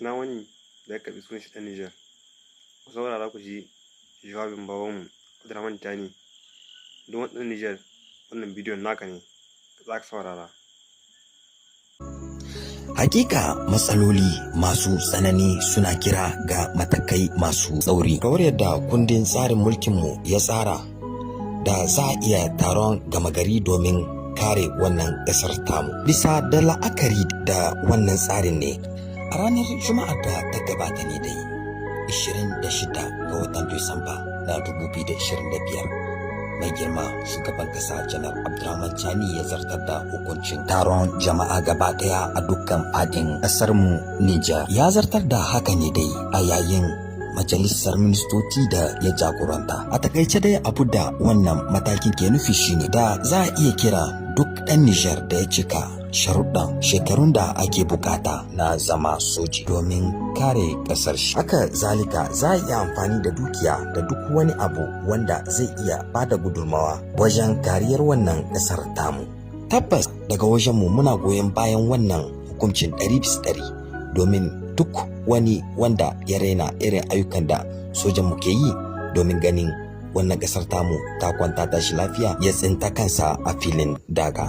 Ina wani da ya karɓi sunan shi ɗan Nijar. Ku saurara ku ji jawabin babanmu Abdurrahman Tani. Duk wani ɗan Nijar, wannan bidiyon naka ne, za ka saurara. Hakika matsaloli masu tsanani suna kira ga matakai masu tsauri. Kamar yadda kundin tsarin mulkinmu ya tsara da za a iya taron gama gari domin kare wannan ƙasar tamu. Bisa da la'akari da wannan tsarin ne, a ranar Juma'ar da ta gabata ne dai, 26 ga watan Disamba na 2025, mai girma shugaban kasa Janar Abdurrahman Chani ya zartar da hukuncin taron jama'a gaba daya a dukkan fadin kasar mu Nijar. Ya zartar da haka ne dai a yayin majalisar ministoci da ya jagoranta. A takaice dai, abu da wannan matakin ke nufi shine da za a iya kira duk ɗan Nijar da ya cika sharuɗan shekarun da ake bukata na zama soji domin kare ƙasar shi. Haka zalika za a iya amfani da dukiya da duk wani abu wanda zai iya bada gudunmawa wajen kariyar wannan ƙasar tamu. Tabbas daga wajenmu muna goyon bayan wannan hukuncin 100% domin duk wani wanda ya raina irin ayyukan da sojan mu ke yi domin ganin wannan ƙasar tamu ta kwanta tashi lafiya ya tsinta kansa a filin daga.